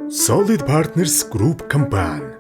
Solid Partners Group компани.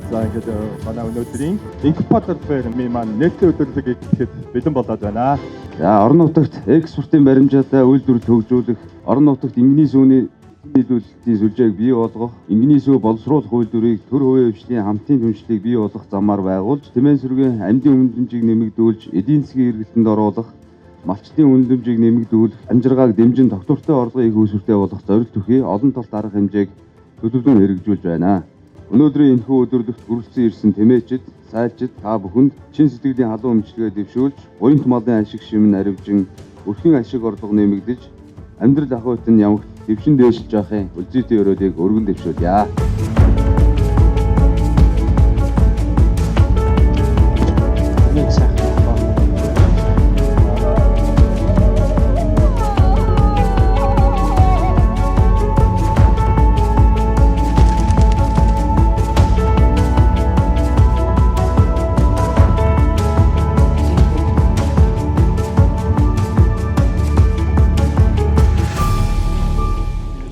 За, ингээд манай өнөөдрийн инкубатор фермийн маань нээлттэй өдөрлөг эхлэхэд бэлэн болоод байна. За, орон нутагт экспортын баримжаатай үйлдвэрлэл хөгжүүлэх, орон нутагт энгэний сүүний нийлүүлэлтийн сүлжээг бий болгох, энгэний сүү боловсруулах үйлдвэрийг төр хувийн хвшлийн хамтын түншлэлийг бий болгох замаар байгуулж, тэмээн сүргийн амьдын үнэлэмжийг нэмэгдүүлж, эдийн засгийн эргэлтэнд оруулах, малчдын үнэлэмжийг нэмэгдүүлэх, амжиргааг дэмжин тогтвортой орлогын их үүсвэртэй болох зорилт төрхий олон талт арга хэмжээг төлөвлөн хэрэгжүүлж байна. Өнөөдрийн энэхүү өдөрлөгт хүрэлцэн ирсэн тэмээчид, сайлчид та бүхэнд чин сэтгэлийн халуун мэндчилгээ дэвшүүлж, уянт малын ашиг шимэн аривжин, өрхийн ашиг орлого нэмэгдэж, амьдрал ахуйт нь ямагт дэвшин дээшилж байхын үлзийтэй өрөөлийг өргөн дэвшүүлье. Нэг сайхан одоо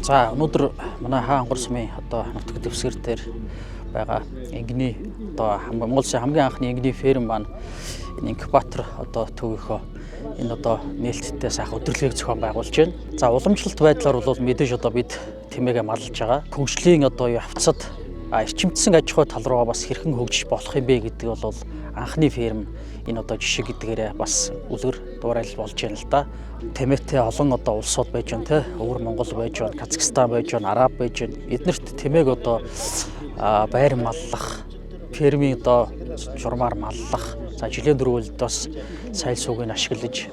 За, өнөөдөр манай хаан ангар сумын одоо нутаг дэвсгэр дээр байгаа энгэний одоо Монгол Улсын хамгийн анхны энгэний ферм маань энэ инкубатор одоо төвийнхөө энэ одоо нээлттэй сайхан өдөрлөгийг зохион байгуулж байна. За, уламжлалт байдлаар бол мэдээж одоо бид тэмээгээ маллаж байгаа. Хөгжлийн одоо явцад эрчимдсэн аж ахуй тал руугаа бас хэрхэн хөгжиж болох юм бэ гэдэг бол анхны ферм энэ одоо жишээ гэдгээрээ бас үлгэр дуурайл болж байна л да. Тэмээтэй олон одоо улсууд байж байна те. Өвөр Монгол байж байна, Казахстан байж байна, Араб байж байна. Эднэрт тэмээг одоо байр маллах, фермийн одоо журмаар маллах, за жилийн дөрвөлд бас сайл суугийг ашиглаж,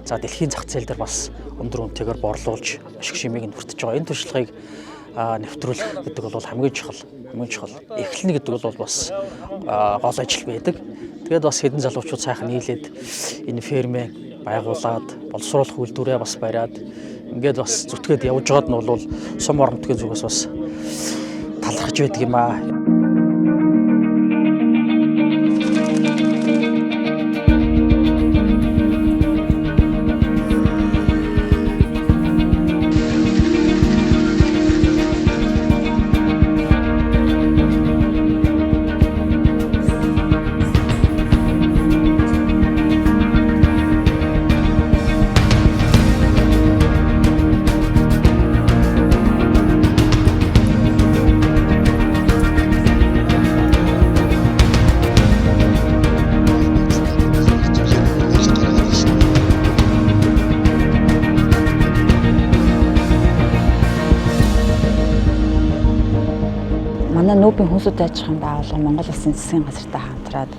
за дэлхийн зах зээл дээр бас өндөр үнэтэйгээр борлуулж ашиг шимийг нь хүртэж байгаа. Энэ туршлагыг нэвтрүүлэх гэдэг бол хамгийн чухал, хамгийн чухал. Эхлэнэ гэдэг бол бас гол ажил байдаг. Тэгээд бас хэдэн залуучууд сайхан нийлээд энэ фермээ байгуулад, боловсруулах үйлдвэрээ бас бариад ингээд бас зүтгээд явж байгаад нь бол сум оромтгийн зүгээс бас талархаж байдаг юм аа. Манай нүүбийн хүнсүүд аж ахуйн байгууллага Монгол Улсын засгийн газартай хамтраад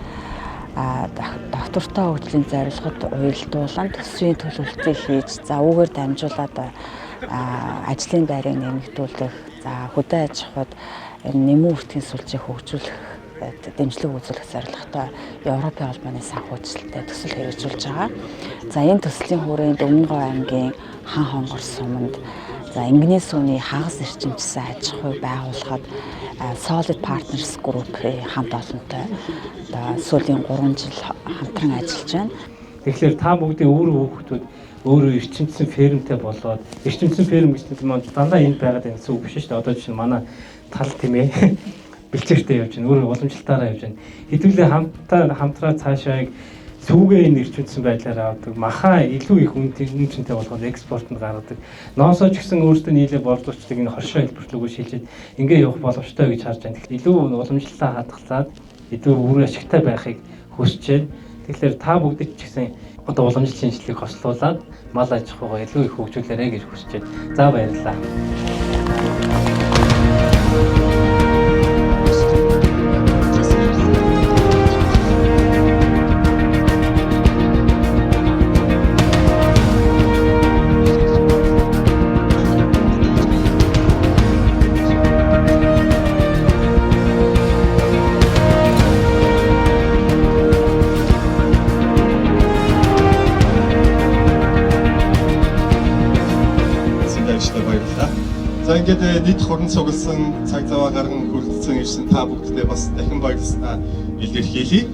доктортой хөгжлийн зорилгод уялдуулан төсвийн төлөвлөлтийг хийж, за үүгээр дамжуулаад ажлын байрыг нэмэгдүүлэх, за хөдөө аж ахуйд нэмэн үртгийн сүлжээг хөгжүүлэх, дэмжлэг үзүүлэх зорилготой Европын холбооны санхүүжилттэй төсөл хэрэгжүүлж байгаа. За, энэ төслийн хүрээнд Өмнө Говь аймгийн Хан Хонгор суманд за энгэний сүүний хагас эрчимжсэн аж ахуй байгуулахад Solid Partners Group-ийн хамт олонтой одоо сүүлийн 3 жил хамтран ажиллаж байна. Тэгэхээр та бүгдийн өөр хүүхдүүд өөрөө эрчимжсэн фермтэй болоод, эрчимжсэн ферм гэж маань дандаа энд байгаад байна гэсэн үг биш шүү дээ. Одоо жишээ нь манай тал тийм ээ бэлчээртэй явж байна. Өөрөө уламжлалтаараа явж байна. Хэдүүлээ хамтаа хамтраа цаашаа сүүгээ энэ эрчимжсэн байдлаар авдаг. Маха илүү их үн цэнтэй болгоод экспортод гаргадаг. Ноосоо ч гэсэн өөртөө нийлээ борлуулалтыг энэ хоршоо хэлбэрлүүгөө шилжээд ингээ явах боломжтой гэж харж байна. Тэгэхээр илүү уламжлалтаа хадгалаад илүү үр ашигтай байхыг хүсэж байна. Тэгэхээр та бүгд ч гэсэн одоо уламжлалт шинжилгээг хослуулад мал аж ахуйгаа илүү их хөгжүүлээрэй гэж хүсэж байна. За, баярлалаа. За, ингээд нийт хуран цугласан, цаг зав гарган хүрэлцэн ирсэн та бүгддээ бас дахин баярлалаа илэрхийлье.